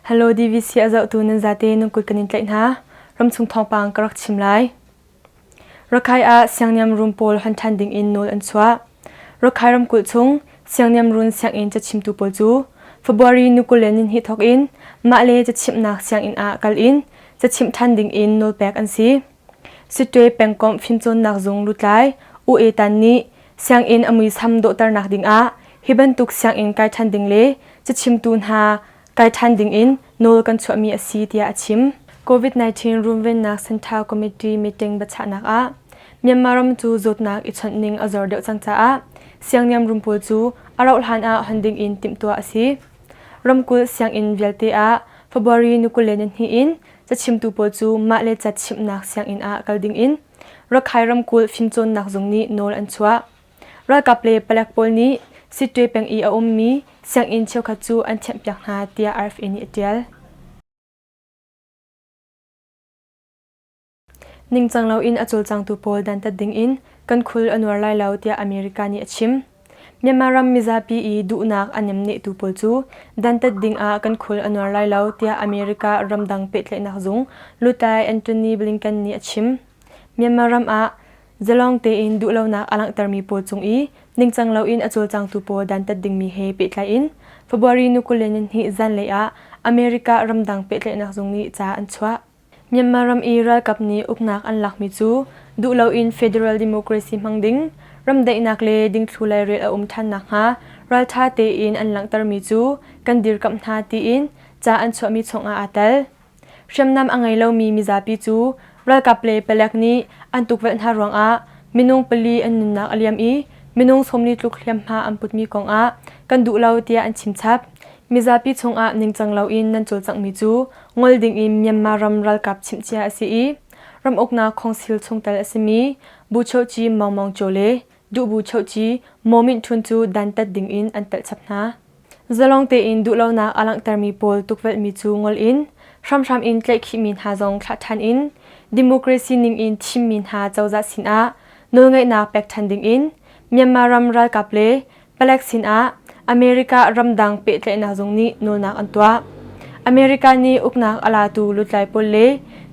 Hello DVC a zohtu nan zate nan kut kan in tlaih hna. Ramchung thawngpang ka rak chim lai. Rakhai ah siangniam room pawl hon ṭhan ding in nawl an chuah. Rakhai ramkulh chung siangniam run sianginn cachimtu pawl cu February ni 22 thawk in mah le cachimhnak sianginn ah kal in cachimh ṭhan ding in nawlpek an si. Sittwe pengkomh fimcawnnak zung lutlai U E Tan nih sianginn a muisam dawhternak ding ah hi bantuk sianginn kai ṭhan ding le cachimtu hna kai ṭhan ding in nawl kan chuahmi a si tiah a chim. COVID-19 runvennak Central Committee meeting biachahnak ah Myanmar ram cu zawtnak i chawnh ning a zor deuh cang caah siangniam rum pawl cu a rauh hlan ah hon ding in timhtuah a si. Ramkulh sianginn vialte ah February ni 22 in cachimtu pawl cu mah le ca chimhnak sianginn ah kal ding in Rakhine ramkulh fimcawnnak zung nih nawl an chuah. Ralkap le palek pawl nih Sittwe peng i a ummi sianginn cheukhat cu an thianhpiak hna tiah RFA nih a ṭial. Ningcang loin a cawlcangtu pawl dantat dingin kan khul a nuar lai lo tiah America nih a chim. Myanmar ram mizapi i duhnak a nemnehtu pawl cu dantat dingah kan khul a nuar lai lo tiah America ramdang pehtlaihnak zung lutlai Antony Blinken nih a chim. Myanmar ram ah Zalong tein duhlonak a langhtermi pawl cung i ningcang loin a cawlcangtu pawl dantat dingmi he pehtlai in February ni 22 zanlei ah America ramdang pehtlaihnak zung nih ca an chuah. Myanmar ram i ralkap nih uknak an lakmi cu duh loin federal democracy hmang ding, ramdaihnak le dingthlu lairel a um ṭhan nakhnga ralṭha tein an langhtermi cu kan dirkamh hna tiin ca an chuahmi chungah aa tel. Hriamnam a ngei lomi mizapi cu ralkap le palek nih an tukvelh hna ruangah minung pali an nunnak a liam i minung 40 tluk hliamhma an putmi kongah kan duh lo tiah an chimchap. Mizapi chungah ningcang loin nan cawlcanghmi cu ngol dingin Myanmar ram ralkap chimhcia a si i ram uknak khongsil chungtel a simi Buchohci Maung Maung Kyaw le Duhbu Chohci Maw Mint Htun cu dantat dingin an telh chap hna. Zalong tein duhlonak a langhtermi pawl tukvelhmi cu ngol in hramhram in tlaihkhihmi hna zong thlah ṭhan in democracy ningin thimmi hna cozah sinah nawlngeihnak pek ṭhan dingin Myanmar ram ralkap le palek sinah America ramdang pehtlaihnak zung nih nawlnak an tuah. America nih uknak a latu lutlai pawl le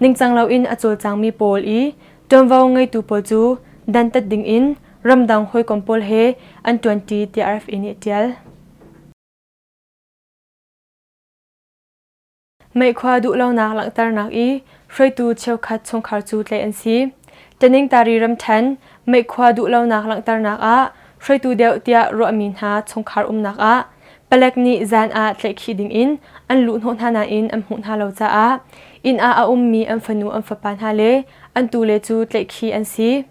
ningcang loin a cawlcangmi pawl i ṭuanvo ngeitu pawl cu dantat dingin ramdang hawikom pawl he an ṭuanṭi tiah RFA nih a ṭial. Meihkhua duhlonak langhternak i hruaitu cheukhat chungkhar cu tlaih an si. Taningtari ramṭhen meihkhua duhlonak langhternak ah hruaitu deuh tiah ruahmi hna chungkhar umnak ah palek nih zan ah tlaihkhih dingin an luhhnawh hna nain an hmuh hna lo caah inn ah a ummi an fanu an fapa hna le an tule cu tlaihkhih an si.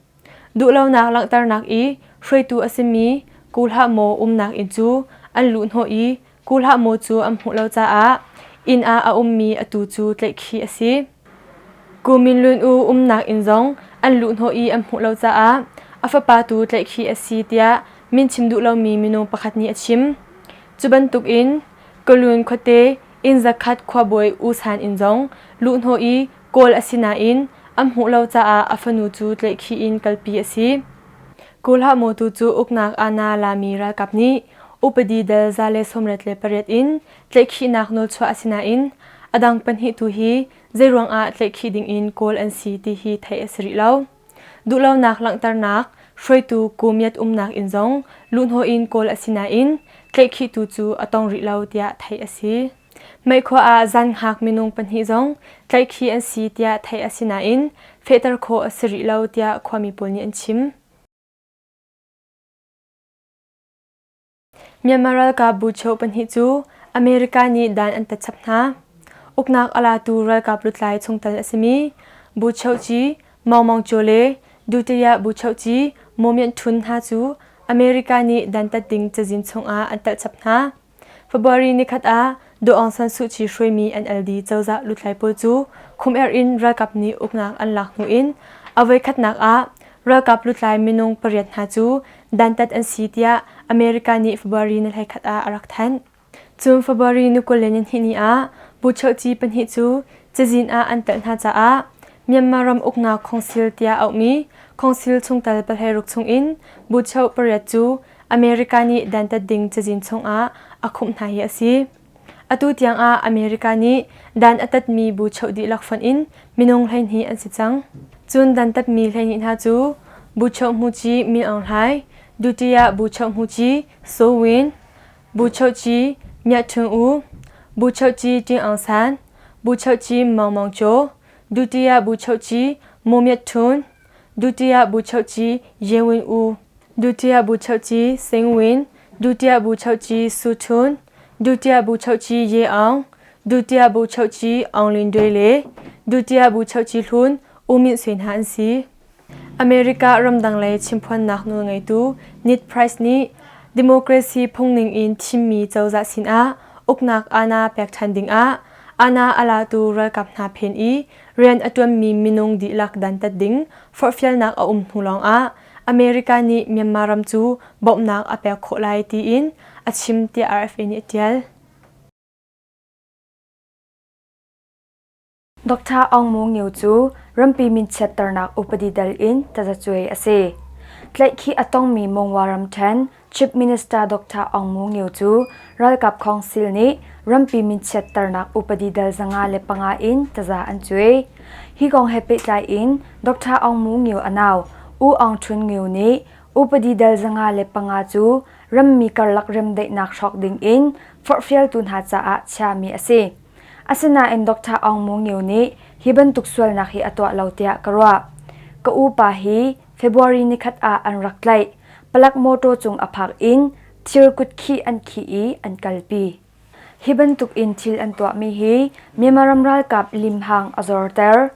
Duhlonak langhternak i hruaitu a simi Ku Hlah Maw umnak inn cu an luhhnawh i Ku Hlah Maw cu an hmuh lo caah inn ah a ummi atu cu tlaihkhih a si. Ku Min Lun U umnak inn zong an luhhnawh i an hmuh lo caah a fapa tu tlaihkhih a si tiah min chim duh lomi minung pakhat nih a chim. Cu bantukin Kalun khuate inn zakhat khuabawi U San inn zong luhhnawh i kawl a si nain an hmuh lo caah a fanu cu tlaihkhih in kalpi a si. Kawlhah mawtu cu uknak aana lami ralkap nih upadi dal 188 in tlaihkhihnak nawlchuah a si nain a dang pahnih tu hi zeiruang ah tlaihkhih ding in kawl an si ti hi theih a si rih lo. Duhlonak langhternak hruaitu Kumyat umnak inn zong luhhnawh in kawl a si nain tlaihkhihtu cu a tong rih lo tiah theih a si. Meihkhua ah zanhngak minung pahnih zong tlaihkhih an si tiah theih a si nain fehter khawh a si rih lo tiah khuami pawl nih an chim. Myanmar ralkap buchoh pahnih cu America nih dan an tat chap hna. Uknak a latu ralkap lutlai chungtel a simi Buchohci Maung Maung Kyaw le Dutaya Buchohci Maw Myint Htun hna cu America nih dantat ding cazin chungah an telh chap hna. February nikhat ah Daw Aung San Suu Kyi hruaimi NLD cozah lutlai pawl cu khum-er in ralkap nih uknak an lak hnu in a voikhatnak ah ralkap lutlai minung pariat hna cu dantat an si tiah America nih February ni 21 ah a rak thanh. Cun February ni 22 ni ah Buchohci pahnih cu cazin ah an telh hna caah Myanmar ram uknak khongsil tiah auhmi khongsil chungtel pahleiruk chungin Buchoh pariat cu America nih dantat ding cazin chungah a khumh hna hi a si. Atu tiangah America nih dan a tatmi bu choh dihlak fonh in minung 12 an si cang. Cun dantatmi 12 hna cu Bu Choh Hmuci Min Aung Hlaing, Dutiya Bu Choh Hmuci Soe Win, Bu Choh Ci Myat Htun U, Bu Choh Ci Ṭin Aung San, Bu Choh Ci Maung Maung Kyaw, Dutiya Bu Choh Ci Maw Myat Htun, Dutiya Bu Choh Ci Ye Win U, Dutiya Bu Choh Ci Sing Win, Dutiya Bu Choh Ci Su Htun, Dutiya Bu Choh Ci Ye Aung, Dutiya Bu Choh Ci Aung Lin Dwe le Dutiya Bu Choh Ci Hlun U Myint Swe hna an si. America ramdang lei chimphuannak nawlngeitu Ned Price nih democracy phungning in thimmi cozah sinah uknak aana pek ṭhan dingah aana a latu ralkap hna phen i rian a ṭuanmi minung dihlak dantat ding forhfialnak a um hnu lawngah America nih Myanmar ram cu bawmhnak a pek khawh lai tiin a chim tiah RFA nih a ṭial. Dr. Aung Mu Ngio cu rampi minchiatternak upadi dal in tazacuai a si. Tlaihkhih a tongmi Monywa ramṭhen Chief Minister Dr. Aung Mu Ngio cu ralkap council nih rampi minchiatternak upadi dal 505 in taza an cuai. Hi kong he pehtlai in Dr. Aung Mu Ngio a nau U Aung Htun Ngio nih upadi dal 505 cu rammi karlak remdaihnak hrawk ding in forhfialtu hna caah chiami a si. Asinain Dr. Aung Mu Ngio nih hi bantuk sualnak hi a tuah lo tiah ka ruah. Ka upa hi February nikhat ah an rak tlaih. Palak mawṭaw cung a phak in thir kutkhih an khih i an kalpi. Hi bantuk in thil an tuahmi hi Myanmar ram ralkap limhang a zorter.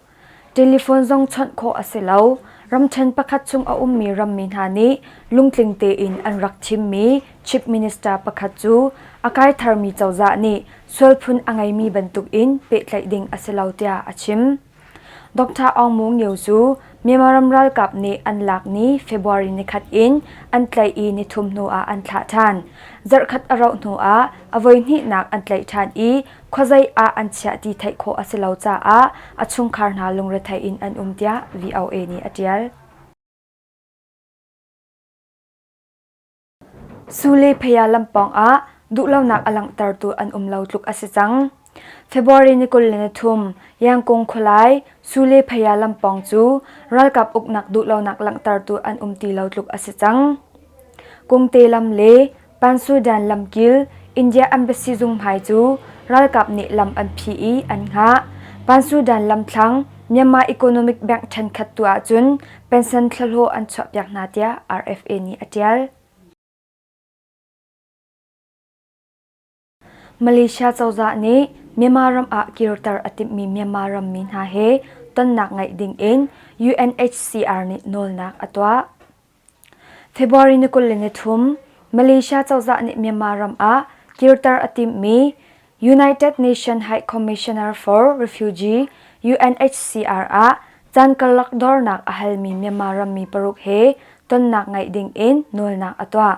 Telephone zong chawnh khawh a si lo. Ramṭhen pakhat chung a ummi rammi hna nih lungtling tein an rak thimmi Chief Minister pakhat cu a kai tharmi cozah nih sualphun a ngeimi bantukin pehtlaih ding a si lo tiah a chim. Dr. Aung Mu Ngio cu Myanmar ram ralkap nih an lak ni February nikhat in an tlaih i nithum hnu ah an thlah ṭhan. Zarhkhat a rauh hnu ah a voihnihnak an tlaih ṭhan i khuazei ah an chiah ti theih khawh a si lo caah a chungkhar hna lungrethei in an um tiah VOA nih a ṭial. Sule Phaya lampawng ah duhlonak a langhtertu an um lo tluk a si cang. February ni 23, Yangkung khualai Sule Phaya lampawng cu ralkap uknak duhlonak langhtertu an um ti lo tluk a si cang. Kungte lam le Pansudan lamkil India Embassy zung hmai cu ralkap nih lam an phih i an hngah. Pansudan lamthlang Myanmar Economic Bank ṭhenkhat tu ahcun pension thlahlawh an chuahpiak hna tiah RFA nih a ṭial. Malaysia cozah nih Myanmar ram ah kirter a timhmi Myanmar rammi hna he tonnak ngeih dingin UNHCR nih nawlnak a tuah. February ni 23, Malaysia cozah nih Myanmar ram ah kirter a timhmi United Nations High Commissioner for Refugee UNHCR ah caan karlak dornak a halmi Myanmar rammi paruk he tonnak ngeih ding in nawlnak a tuah.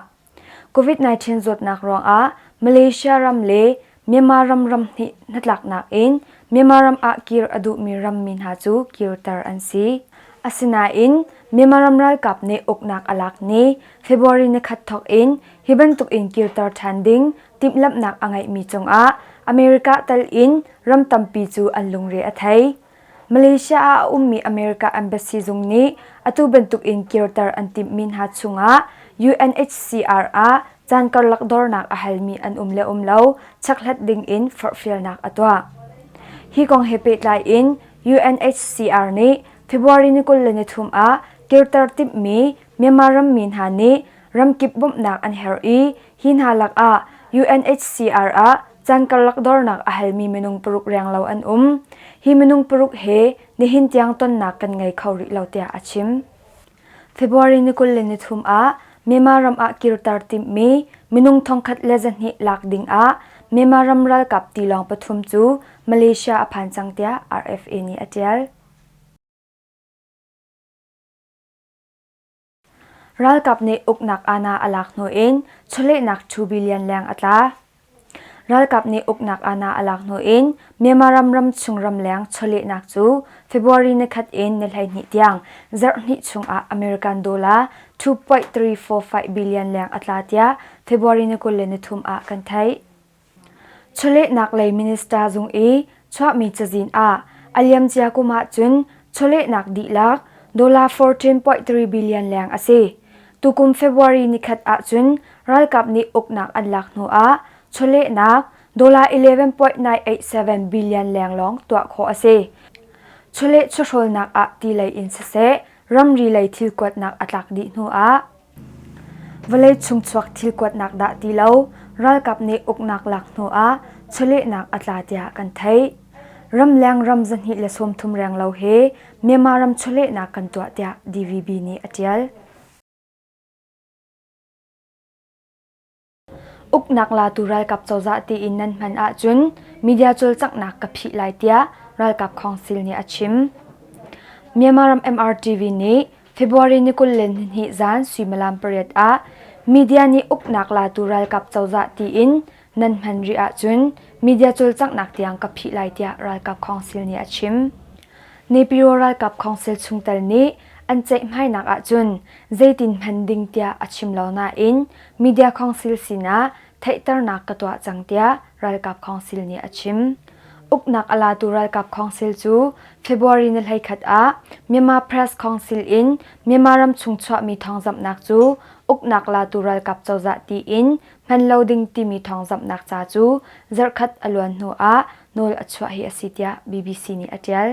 COVID-19 zawtnak ruangah Malaysia ram le Myanmar ram ramhnih hnatlaknak in Myanmar ram ah kir a duhmi rammi hna cu kirter an si. Asinain Myanmar ram ralkap nih uknak a lak ni February nikhat thawk in hi bantuk in kirter ṭhan ding timhlamhnak a ngeihmi cungah America tal in ram tampi cu an lungre a thei. Malaysia ah a ummi America Embassy zung nih atu bantuk in kirter an timhmi hna chungah UNHCR ah caan karlak dornak a halmi an um le um lo chekhlat ding in forhfialnak a tuah. Hi kong he pehtlai in UNHCR nih February ni 23 ah kirter timhmi Myanmar rammi hna nih ramkip bawmhnak an herh i hi hna lakah UNHCR ah caan karlak dornak a halmi minung paruk renglo an um. Hi minung paruk he nihin tiang tonnak kan ngei kho rih lo tiah a chim. February ni 23 ah Myanmar ram ah kirter timhmi minung 1,200 lak ding ah Myanmar ram ralkap tilawng pathum cu Malaysia a phan cang tiah RFA nih a ṭial. Ralkap nih uknak aana a lak hnu in chawlehnak 2 billion leng a tla. Ralkap nih uknak aana a lak hnu in Myanmar ram ramchung ramleng chawlehnak cu February nikhat in ni 12 tiang zarh hnih chungah American dollar 2.345 billion leng a tla tiah February ni 23 ah kan theih. Chawlehnak lei minister zung i chuahmi cazin ah a liamcia kum ahcun chawlehnak dihlak dollar 14.3 billion leng a si. Tukum February nikhat ahcun ralkap nih uknak an lak hnu ah chawlehnak dollar 11.987 billion leng lawng tuah khawh a si. Chawleh chawhrawlnak ah ti lei in siseh, ramri lei thil kuatnak a tlak dih hnu ah vawlei chungchuak thil kuatnak dah ti lo ralkap nih uknak lak hnu ah chawlehnak a tla tiah kan theih. Ramleng ram 230 reng lo he Myanmar ram chawlehnak kan tuah tiah DVB nih a ṭial. Uknak latu ralkap cozah tiin nan hman ahcun media cawlcanghnak ka phih lai tiah ralkap council nih a chim. Myanmar ram MRTV nih February ni 22 zan suimilam 8 ah media nih uknak latu ralkap cozah tiin nan hman rih ahcun media cawlcanghnak tiang ka phih lai tiah ralkap council nih a chim. Naypyidaw ralkap council chungtel nih an ceihmainak ahcun zeitin hman ding tiah a chim lo nain media council sinah theihternak ka tuah cang tiah ralkap council nih a chim. Uknak a latu ralkap council cu February ni 11 ah Myanmar Press Council in Myanmar ramchung chuahmi thawngzamhnak cu uknak latu ralkap cozah tiin hman lo ding timi thawngzamhnak ca cu zarhkhat a luan hnu ah nawl a chuah hi a si tiah BBC nih a ṭial.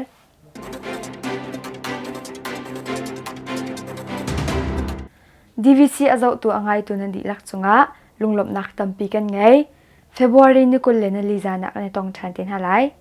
DVC a zohtu a ngaitu nan dihlak cungah lunglawmhnak tampi kan ngei. February ni 24 zan ah kan i tong ṭhan te hna lai.